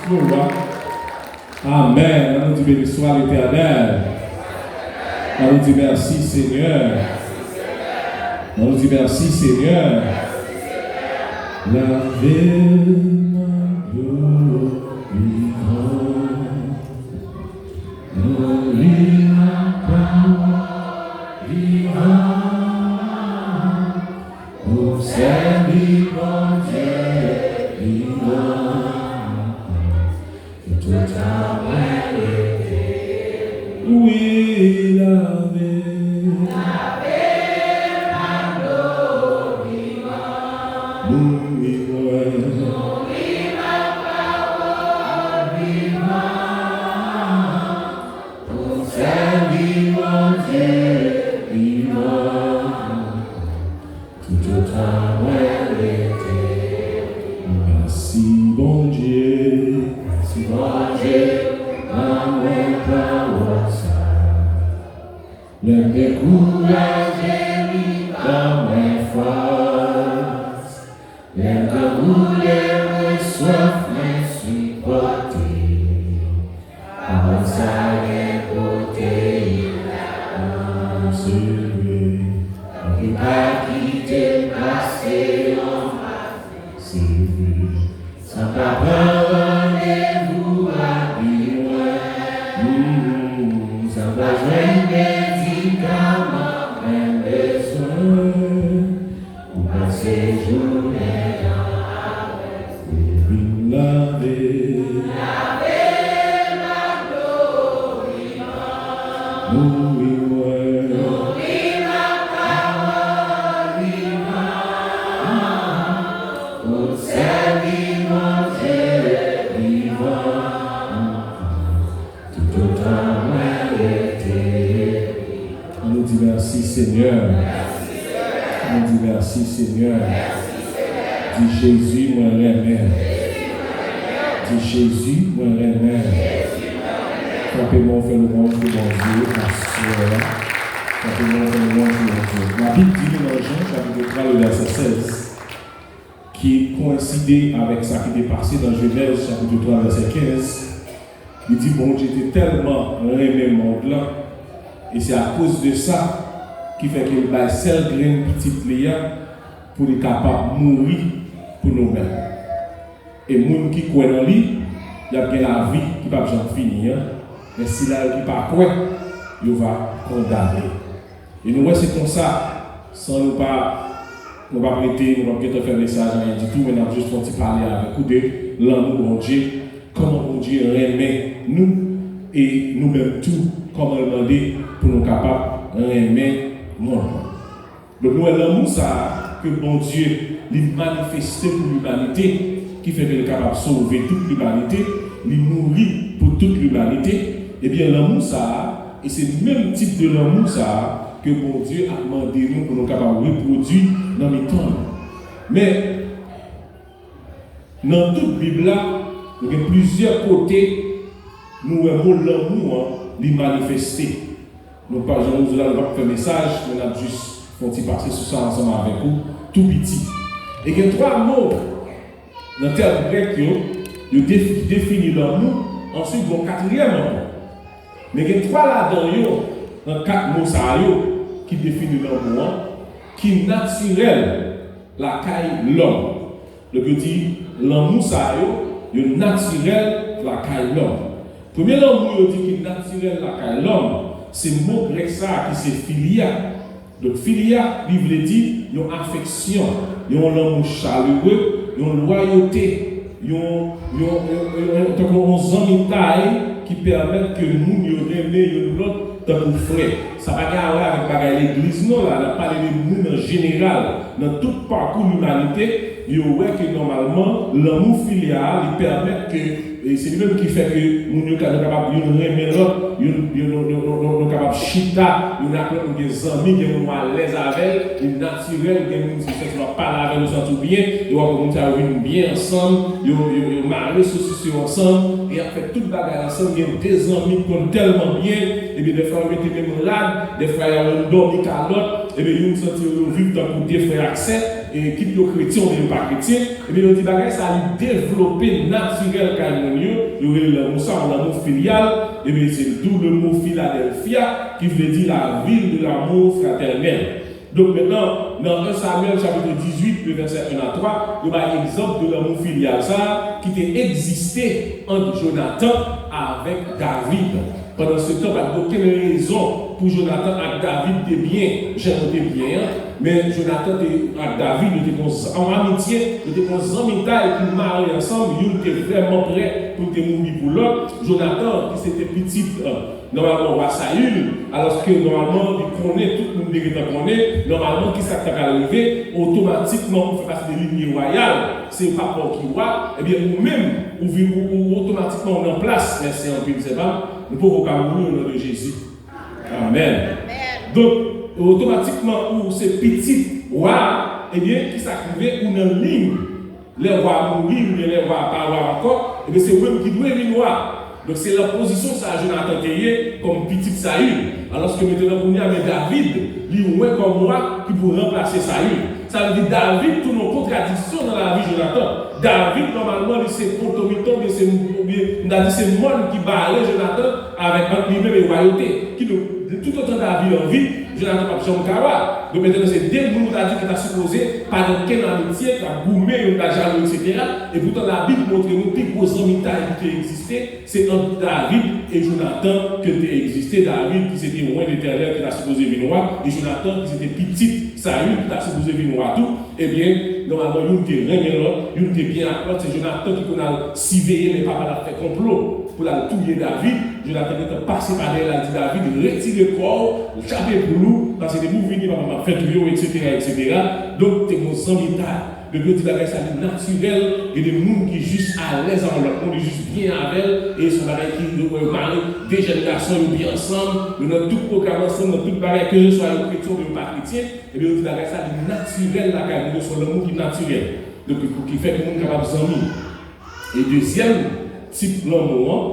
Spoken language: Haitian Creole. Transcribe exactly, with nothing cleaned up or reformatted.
Glwa. Amèn. Ann nou di, beni swa Letènèl. Ann nou di, mèsi Senyè. Ann nou di, mèsi Senyè. Lave m ak dlo vivan. Nouri m ak pawòl vivan. Pou m sèvi Bondye vivan. Toutotan mwen rete. Wi, lave. Lave m ak dlo vivan. Nouri mwen. Nouri m ak pawòl vivan. Pou m sèvi Bondye vivan. Toutotan mwen rete. Mèsi Bondye. Mèsi Bondye, ban mwen pawòl sa. Lè m dekouraje, li ban mwen fòs. Lè m grangounen, mwen swaf, mwen sipòte. Pawòl sa gen pwoteyin ladan l. Se vre. Bondye pa kite m pase yon maten. Se vre. San pa pran randevou ak li mwen. Mm, san pa jwenn medikaman mwen bezwen. Ou pase jounen an avè m. Ou vin lave. Lave m ak dlo vivan. Nouri mwen. Nouri m ak pawòl vivan. Pou m sèvi Bondye vivan. Toutotan mwen rete. Ann nou di, mèsi Senyè. Ann nou di, mèsi Senyè. Di, Jezi, mwen renmen. Di, Jezi, mwen renmen. Frape men w, fè lwanj pou Bondye aswè a. Frape men w, fè lwanj pou Bondye. Labib di nou nan Jan chapit twa, le vèsè sèz, ki koyenside avèk sa ki te pase nan Jenèz chapit twa, vèsè kenz. Li di, Bondye te tèlman renmen mond lan, e se akoz de sa ki fè ke l bay sèl grenn pitit li a pou li kapab mouri pou nou menm. E moun ki kwè nan li, y ap gen lavi ki p ap janm fini an, men sila yo ki pa kwè, yo va kondane. E nou wè se konsa, san nou pa, nou p ap rete, nou p ap gentan fè mesaj anyen ditou, men n ap jis fè yon ti pale avèk ou de lanmou Bondye, kòman Bondye renmen nou, e nou menm tou, kòman l mande pou nou kapab renmen mond lan. Donk, nou wè lanmou sa a ke Bondye li manifeste pou limanite, ki fè ke l kapab sove tout limanite, li mouri pou tout limanite, ebyen, lanmou sa a, e se menm tip de lanmou sa a ke Bondye ap mande nou pou nou kapab repwodui nan mitan nou. Men, nan tout Bib la, nou gen plizyè kote nou wè mo lanmou an li manifeste. Nou pa, jan nou di la, nou p ap fè mesaj, men n ap jis fè yon ti pase sou sa ansanm avèk ou, tou piti. E gen twa mo nan tèm grèk yo, yo defi-, defini lanmou, answit gen yon katriyèm ankò. Men gen twa ladan yo, nan kat mo sa yo, ki defini lanmou an, ki natirèl lakay lòm. Donk, yo di lanmou sa yo, yo natirèl lakay lòm. Premye lanmou yo di ki natirèl lakay lòm, se mo grèk sa a ki se filia. Donk, filia, li vle di yon afeksyon, yon lanmou chalere, yon lwayote, yon, yon, yon, yon, yon, tankou yon zanmitay ki pèmèt ke moun yo renmen youn lòt tankou frè. Sa pa gen a wè avèk bagay legliz non la, n ap pale de moun an jeneral. Nan tout pakou limanite, yo wè ke nòmalman, lanmou filia a, li pèmèt ke, e se li menm ki fè ke moun yo ka, nou kapab youn renmen lòt, youn, youn, nou, nou, nou, nou, nou kapab chita, youn ak lòt, nou gen zanmi, gen moun nou alèz avè l, li natirèl, gen moun se sèlman w ap pale avè l, ou santi w byen, e w ap wè moun sa yo vin byen ansanm, yo, yo, yo mare sosis yo ansanm, e y ap fè tout bagay ansanm, gen de zanmi k konn tèlman byen, epi dèfwa yo mete menm rad, dèfwa y al dòmi ka lòt, epi youn santi yo, yo viv tankou de frè ak sè, e kit yo kretyen oubyen yo pa kretyen, ebyen yo di bagay sa li devlope natirèl kay moun yo, yo rele lanmou sa yon lanmou filyal, ebyen se d'où le mot Philadelphia, ki vle di la ville de l'amour fraternel. Donk mentnan, nan en Samyèl chapit dizuit, le vèsè en a twa, yo bay egzanp de lanmou filyal sa ki te egziste ant Jonatan avèk David. Pandan se tan, pa t gen okenn rezon pou Jonatan ak David te byen, jan yo te byen an, men Jonatan te ak David, yo te gen yon amitye, yo te gen yon zanmitay ki mare ansanm, youn te vrèman prè pou l te mouri pou lòt. Jonatan, ki se te pitit, nòmalman, wa Sayil, alòske nòmalman, li konnen, tout moun te gentan konnen, nòmalman, kisa k ta pral rive, otomatikman, ou fè pati de linye wayal, se papa w ki wa, ebyen, ou menm, ou vin, ou, ou otomatikman, ou nan plas. Mèsi anpil, sè pa m. Nou poko ka mouri, o non de Jezi. Amèn. Donk, otomatikman, ou se pitit wa, ebyen, kisa k rive, ou nan liy. Lè wa mouri, oubyen lè wa pa wa ankò, ebyen, se ou menm ki dwe vin wa. Donk, se nan pozisyon sa Jonatan te ye kòm pitit Sayil. Alòske mentnan kounye a, men David, li wè kòm wa ki pou ranplase Sayil. Sa vle di David tounen yon kontradiksyon nan lavi Jonatan. David, nòmalman, li se potomitan, oubyen se, oubyen, m ta di se mòn ki bare Jonatan avèk ant li menm e wayote. Kidonk, toutotan David an vi, Jonatan p ap janm ka wa. Donk, mentnan, se de moun ou ta di ki ta sipoze pa gen okenn amitye, k ap goumen, youn ta jalou, etsetera. E poutan, Labib montre nou pi gwo zanmitay ki te egziste, se ant David e Jonatan ke l te egziste. David, ki se te wen Letènèl, ki ta sipoze vin wa, e Jonatan, ki se te pitit Sayil, ki ta sipoze vin wa tou. Ebyen, nòmalman, youn te renmen lòt, youn te byen ak lòt. Se Jonatan ki konn al siveye lè papa l ap fè konplo pou l al touye David. Jonatan gentan pase pa dèyè l, al di David, retire kò w, chape poul ou, paske depi w vini, papa m ap fè touye w, etsetera, etsetera. Donk, te gen yon zanmitay. Depi yo di bagay sa li natirèl, gen de moun ki jis alèz ak yon lòt moun, li jis byen avè l, e se yon bagay ki, yo, yo mare de jèn gason, yo byen ansanm, yo nan tout pwogram ansanm, nan tout bagay, ke se swa yo kretyen oubyen yo pa kretyen, ebyen, yo di bagay sa li natirèl lakay moun yo, se yon lanmou ki natirèl. Donk, pou ki fè ke moun kapab zanmi. E dezyèm tip lanmou an,